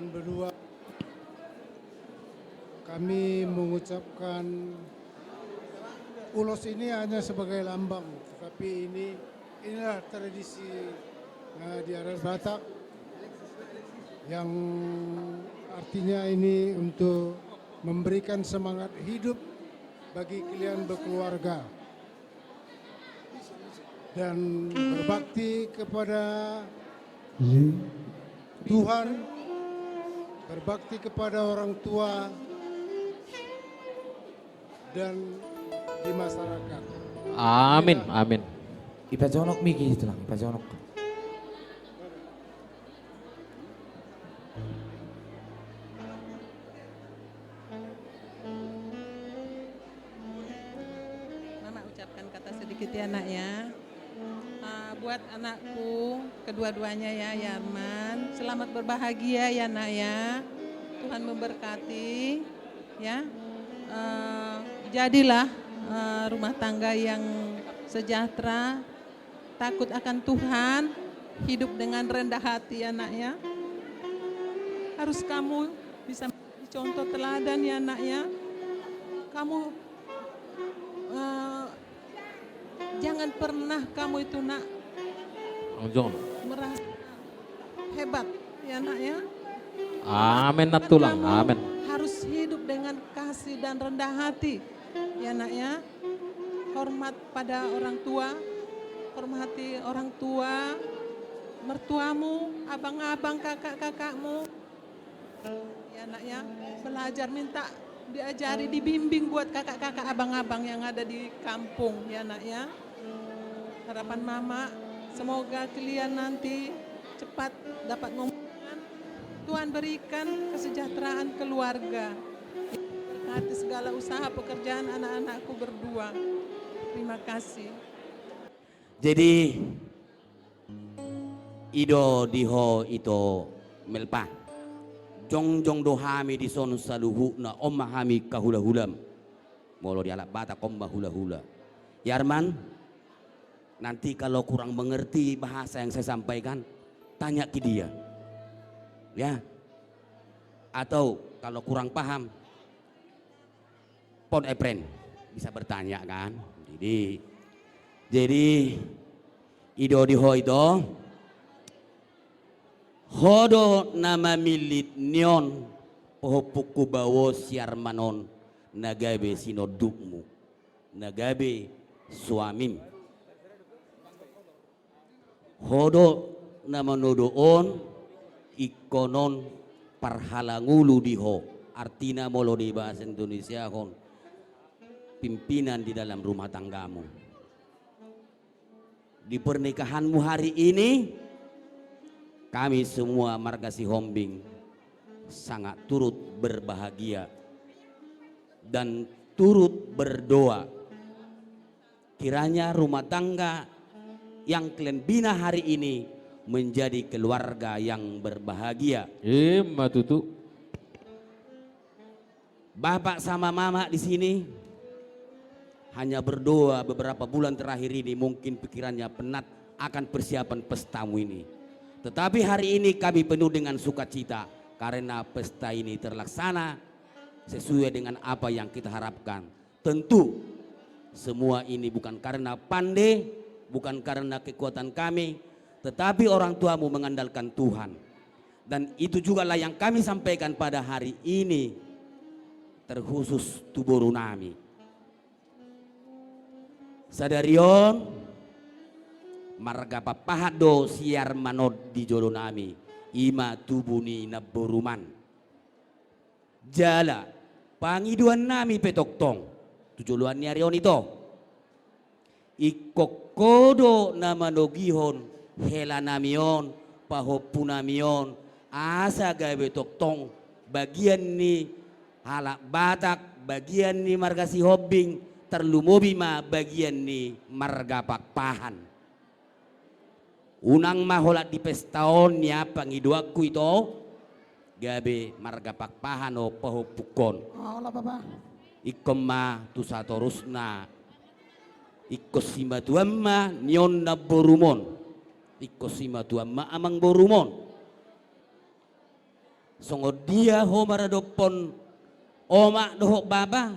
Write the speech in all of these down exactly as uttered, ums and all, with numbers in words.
Berdua, kami mengucapkan ulos ini hanya sebagai lambang, tetapi ini, inilah tradisi, eh, di adat Batak, yang artinya ini untuk memberikan semangat hidup bagi kalian berkeluarga dan berbakti kepada Tuhan, berbakti kepada orang tua, dan di masyarakat. Amin, amin. Ipajonok miki, Tulang, ipajonok. Mama ucapkan kata sedikit ya, Nak, ya. Ah, buat anakku kedua-duanya ya, Yarman. Selamat berbahagia ya, Nak, ya. Tuhan memberkati, ya. Eh, jadilah, eh, rumah tangga yang sejahtera, takut akan Tuhan, hidup dengan rendah hati, ya, Nak, ya. Harus kamu bisa menjadi contoh teladan, ya, Nak, ya. Kamu, eh, jangan pernah kamu itu, Nak, merasa hebat, ya, Nak, ya. Amin, Nak Tulang. Amin. Harus hidup dengan kasih dan rendah hati, ya, Nak, ya. Hormat pada orang tua, hormati orang tua, mertuamu, abang-abang, kakak-kakakmu. Ya, Nak, ya. Belajar, minta diajari, dibimbing buat kakak-kakak, abang-abang yang ada di kampung, ya, Nak, ya. Harapan Mama, semoga kalian nanti cepat dapat memutuskan. Tuhan berikan kesejahteraan keluarga. Berkati segala usaha pekerjaan anak-anakku berdua. Terima kasih. Jadi, i do di ho ito, Melpa. Jongjong do hami dison saluhutna, on ma hami hula-hulam. Molo di halak Batak on ma hula-hula. Yarman, nanti kalau kurang mengerti bahasa yang saya sampaikan, tanya ke dia. Ya. Atau kalau kurang paham, phone a friend, bisa bertanya, kan? Jadi, jadi, i do di ho ito, ho do na mamillit ni on, pahompungku, bahwa si Yarman on na gabe sinondukmu, na gabe suamim. Ho do na manodo on, ingkon on parhalangulu di ho. Artina molo di bahasa Indonesiahon, pimpinan di dalam rumah tanggamu. Di pernikahanmu hari ini, kami semua marga Sihombing sangat turut berbahagia dan turut berdoa kiranya rumah tangga yang kalian bina hari ini menjadi keluarga yang berbahagia. Ima tutu. Bapak sama mama di sini hanya berdoa beberapa bulan terakhir ini, mungkin pikirannya penat akan persiapan pestamu ini. Tetapi hari ini kami penuh dengan sukacita karena pesta ini terlaksana sesuai dengan apa yang kita harapkan. Tentu, semua ini bukan karena pande, bukan karena kekuatan kami, tetapi orang tuamu mengandalkan Tuhan. Dan itu jugalah yang kami sampaikan pada hari ini, terkhusus tu boru nami. Sadari on, marga Pakpahan do si Yarman on di jolo nami, ima tubu ni namborum an. Jala pangidoan nami pe tongtong tu joloan ni ari on ito. Ingkon ho do na manogihon hela nami on, pahompu nami on, asa gabe tongtong bagian ni halak Batak, bagian ni marga Sihombing, tarlumobi ma bagian ni marga Pakpahan. Unang ma holan di pesta on nian pangidoanku ito, gabe marga Pakpahan ho pahompungkon. Ingkon ma tu satorusna, ingkon simatuam ma nion namborum on, ingkon simatuam ma amangborum on. Songon dia ho maradophon omak dohot bapa,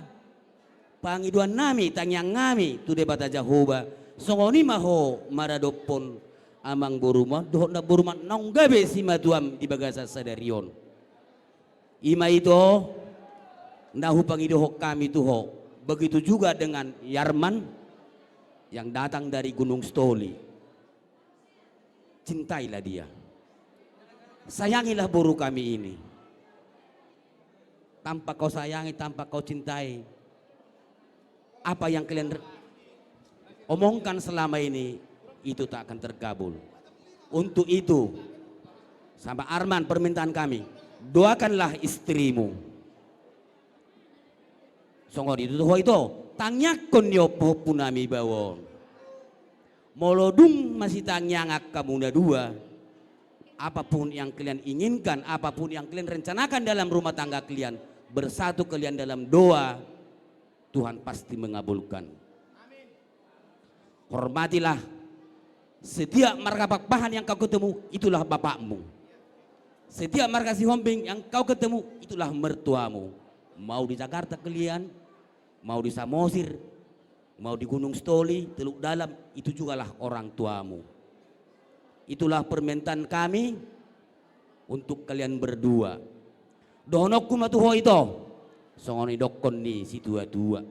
pangidoannami, tangiangnami tu Debata Jahowa, songon i ma ho maradophon amangborum dohot namborum naung gabe simatuam di bagasan sadari on. I ma ito na hupangidohon hami tu ho. Begitu juga dengan Yarman yang datang dari Gunung Stoli. Cintailah dia. Sayangilah boru kami ini. Tanpa kau sayangi, tanpa kau cintai, apa yang kalian re-, omongkan selama ini, itu tak akan terkabul. Untuk itu, sama Arman, permintaan kami, doakanlah istrimu. Songon i do tu ho ito, tangiangkon ni ompu-ompu nami baoa on. Molo dung masitangiangan hamu na dua, apapun yang kalian inginkan, apapun yang kalian rencanakan dalam rumah tangga kalian, bersatu kalian dalam doa, Tuhan pasti mengabulkan. Hormatilah setiap marga Pakpahan yang kau ketemu, itulah bapakmu. Setiap marga Sihombing yang kau ketemu, itulah mertuamu. Mau di Jakarta kalian, mau di Samosir, mau di Gunung Stoli, Teluk Dalam, itu jugalah orang tuamu. Itulah permintaan kami untuk kalian berdua. Dohononku ma tu ho ito, songon nidokkon ni situa-tua.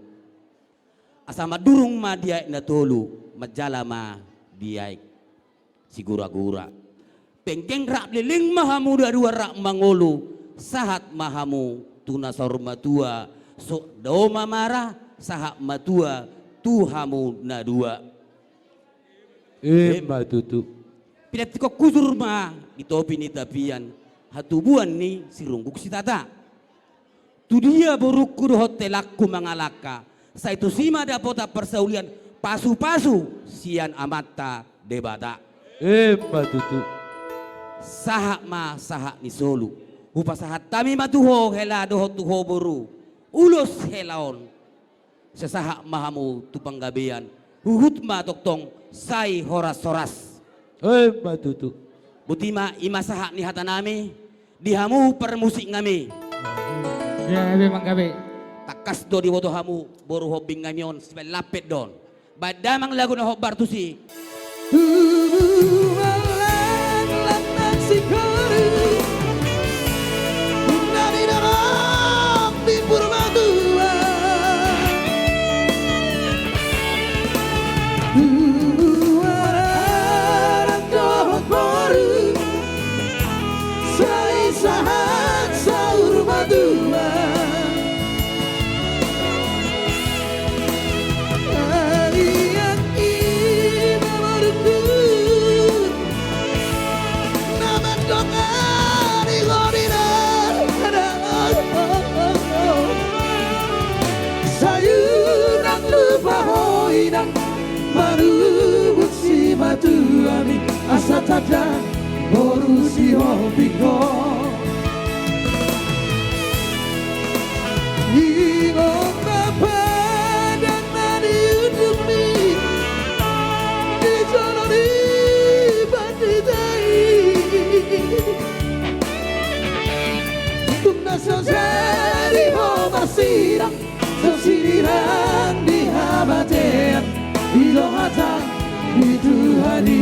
Asa mandurung ma di aek na tolu, manjala ma di aek Sigura-gura. Penggeng rap leleng ma hamu na dua rap mangolu, sahat ma hamu tu na saur matua, so dao ma mara, sahat matua tu hamu na dua. Ima tutu. Pinantikhon hujur ma di topi ni tapian, hatubuan ni sirungguk sitata. Tu dia borungku dohot helangku mangalangka, sai tusi ma dapotan parsaulian, pasu-pasu sian Amanta Debata. Ima tutu. Sahat ma sahat ni solu. Hupasahat hami ma tu ho hela dohot tu ho boru, ulos hela on. Sai sahat ma hamu tu panggabean, huhut ma tongtong sai horas-horas. Ima tutu. Boti ma, ima sahat ni hata nami di hamu parmusik nami. Gabe manggabe. Tangkas do diboto hamu boru Hombing nami on, sibaen lampet do on. Baen damang lagu na hombar tusi. Tubu ma langlang singkoru, na nidok ni Purbatua. Tubu ma anak dohot boru, sai sahat saur matua. Ai anggi ma borungku, na mandongani ho di na. Sai unang lupa ho inang, manubut simatuami, asa tanda boru Sihombing ho. Ingot ma padan na niundukmi di jolo ni pandita i. Tung na so jadi ho marsidang, so sinirang di hamatean, i do hata ni Tuhan i.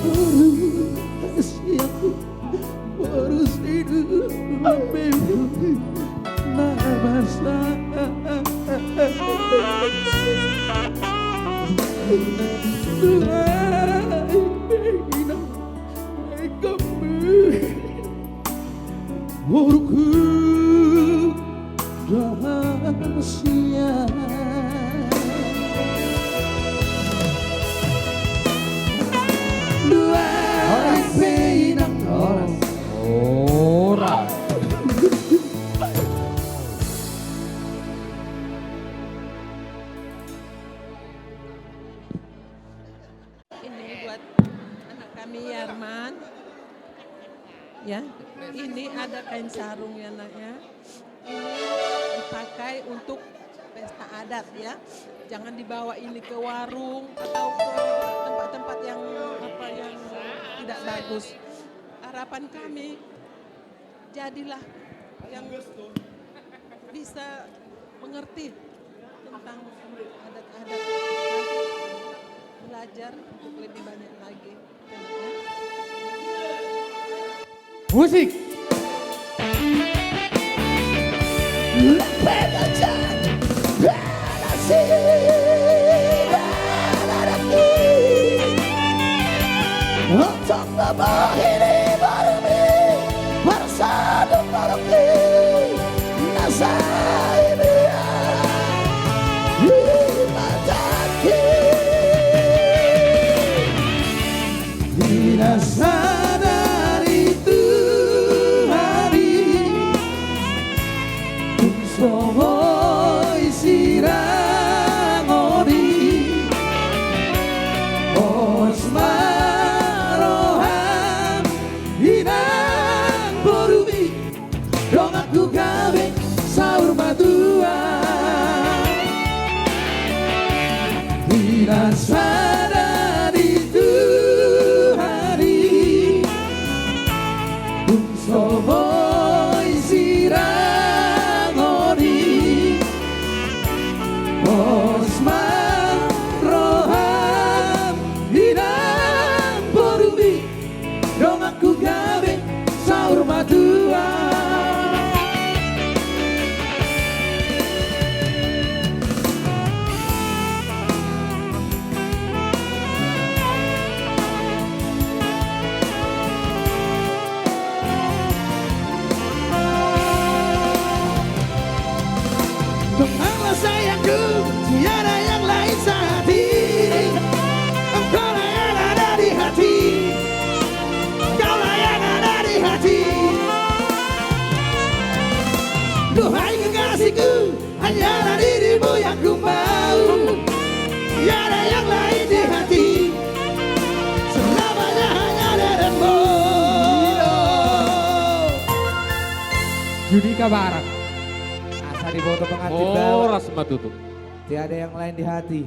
Boru siap, boru siap, boru siap. Na masa boruku. Dua. Horas. Horas. Ini buat anak kami, Yarman. Ya, ini ada kain sarung ya, Nak, ya. Ini dipakai untuk pesta adat, ya. Jangan dibawa ini ke warung atau ke tempat-tempat yang, apa, yang tidak bagus. Harapan kami, jadilah yang bisa mengerti tentang adat-adat, belajar untuk lebih banyak lagi. Musik. Di na sada di Tuhan i, tung songon i sirang on i, pos ma roham inang boru i. Donganku gabe saur matua. Di na sada di Tuhan i, tung songon i sirang on i, pos ma roham inang boru i. Donganku gabe saur matua. Donganlah sayangku, tiada yang lain saat ini. Engkaulah yang ada di hati. Engkaulah yang ada di hati. Duhai kekasihku, hanyalah dirimu yang ku mau. Tiada yang lain di hati. Selamanya hanya dirimu. Judika Barat. Asa diboto pengantin baru. Horas ma tutu. Tiada yang lain di hati.